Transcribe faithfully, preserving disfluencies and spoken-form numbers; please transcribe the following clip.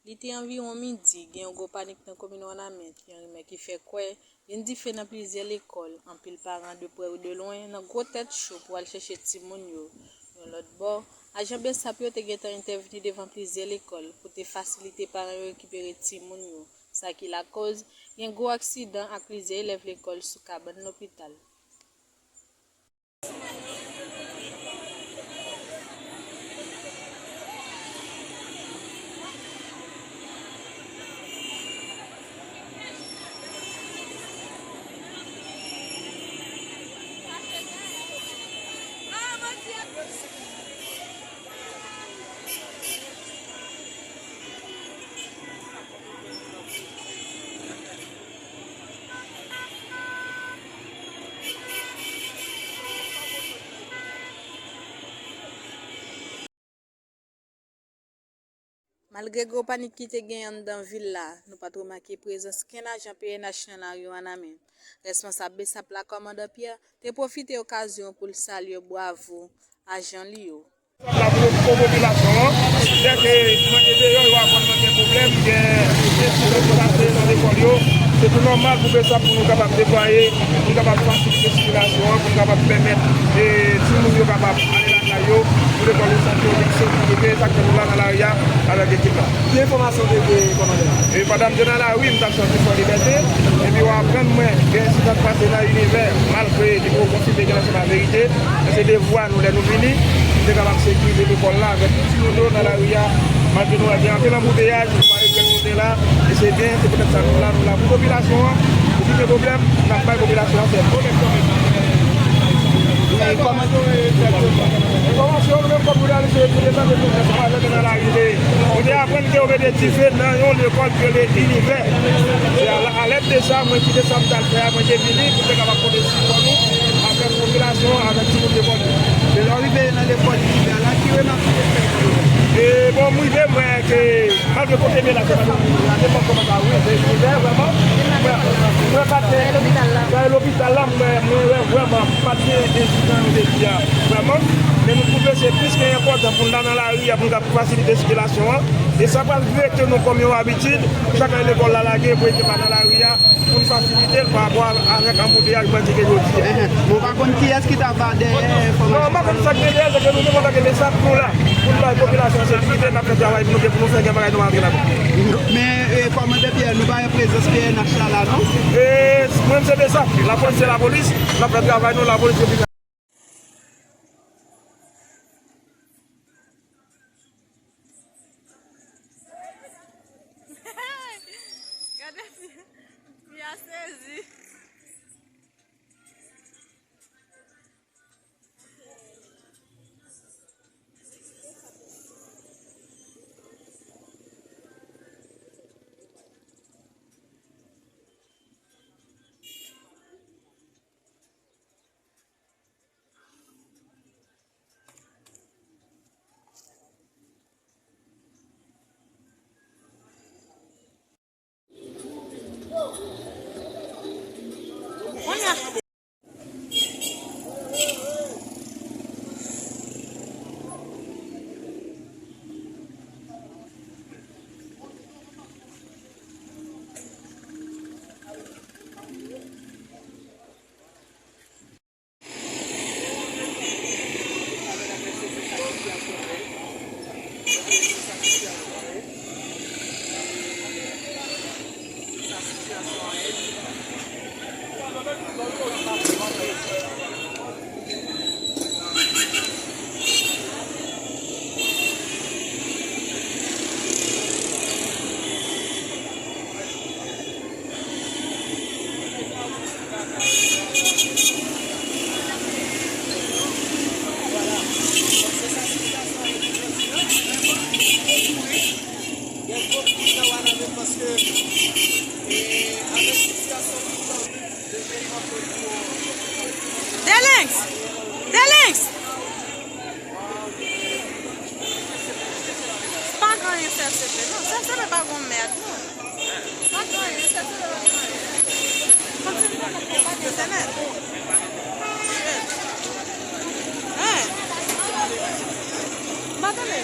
Li te anviwon midi, gen yon gwo panik nan komin Wanament, yon rimè ki fè kwè gen dife nan plizyè lekòl, anpil paran de prè ou de lwen nan gwo tèt cho pou al chèche timoun yo. Yon lòt bò, ajan BSAP yo te gentan entèvni devan plizyè lekòl pou te fasilite paran yo rekipere timoun yo, sa ki lakoz gen gwo aksidan ak plizyè elèv lekòl sou kabann lopital. Malgre gwo panik ki te gen anndan vil la, nou pa t remake prezans kenn ajan PNH nan lari Wanament. Responsab BSAP la, kòmandan Pierre, te pwofite okazyon pou l salye bwavo ajan li yo. La pou, pou popilasyon an, dèke mwen te deyò, yo aprann mwen gen pwoblèm, gen ensidan ki pase nan lekòl yo. Se tou nòmal pou BSAP pou nou kapab deplwaye, pou nou kapab fasilite sikilasyon an, pou nou kapab pèmèt, e, timoun yo kapab ale lakay yo, pou lekòl yo santi yo gen sekirite, sa k fè nou la nan lari a avèk ekip la. Ki enfòmasyon w te gen, kòmandan? E pandan m te nan lari, m t ap sòti Fò Libète, epi yo aprann mwen gen ensidan k pase nan Inivè, malgre li poko konfime gen ansanm a verite, men se devwa nou lè nou vini, pou te kapab sekirize lekòl la avèk timoun yo nan lari a, malgre nou wè gen anpil anbouteyaj, nou pa regrèt nou te la, e se byen, se poutèt sa nou la, nou la pou popilasyon an, epi gen pwoblèm, n ap bay popilasyon an sèvis. Enfòmasyon, nou menm kòm jounalis, se pou desann de tout, ansanm avèk nou nan lari. Nou te aprann ke yo mete dife nan yon lekòl ki rele Inivè. Se a, a lèt de sa, mwen kite sa m t al fè a, mwen te vini pou te kapab pote sipò nou avèk popilasyon an, avèk timoun lekòl yo. Lè w rive nan lekòl Inivè la, ki remak ou te fè? E, bon, m rive, m wè ke malgre kote m ye la, se pa nan Inivè, se pa kòman sa, wi, se Inivè, vrèman. Mwen, mwen pa t gen, lopital la, mwen, mwen wè vrèman, pa t gen ensidan yo te di a, vrèman. Men nou twouve se plis ke enpòtan pou n ta nan lari a, pou n ta fasilite sikilasyon an. E sa pral direkte nou kòm yon abitid, chak lè lekòl la lage, pou ekip la nan lari a, pou n fasilite l pa rapò avèk anbouteyaj m wè ki gen jodi a. Enhen. Bon, w pa konn kiyès ki ta va dèyè enfòmasyon sa yo? Non, m pa konn sa k gen dèyè, se ke nou menm antanke BSAP, nou la pou n bay popilasyon an sekirite, n ap fè travay pou nou, pou nou fè gen bagay nou antre ladan. Men, e, kòmandan Pierre, nou pa wè prezans PNH la la, non? E, mwen, se BSAP, lapolis, se lapolis, n ap fè travay nou, lapolis, se Gade fi, fi a sezi. Delinx! Delinx! Pa gen anyen, Sèl Sepe. Non, Sèl Sepe pa gon mèd, non. Pa gen anyen, Sèl Sepe pa gen anyen. Kòmsi m pa konn pa gen entènèt. Hein? M pa tande.